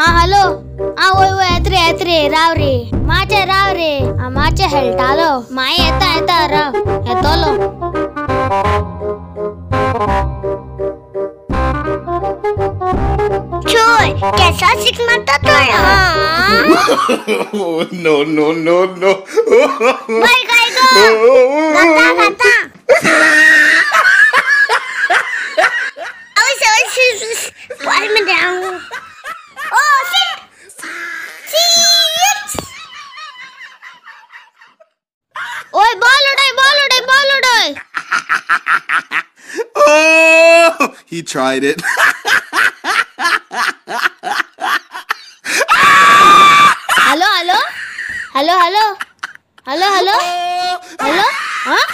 Hello वय वय येत रे येत रे राव रे माचे राव रे माचे हेळटालो मागीर येता येता राव येतलो. चोय केसा सिक मारता तो. No no no no. बाय काय गो गाता गाता. Oh, sit! Sit! Oi, ball uday, ball uday, ball uday. Oh, he tried it. Hello, hello? Hello, hello? Hello, hello? Hello? Huh?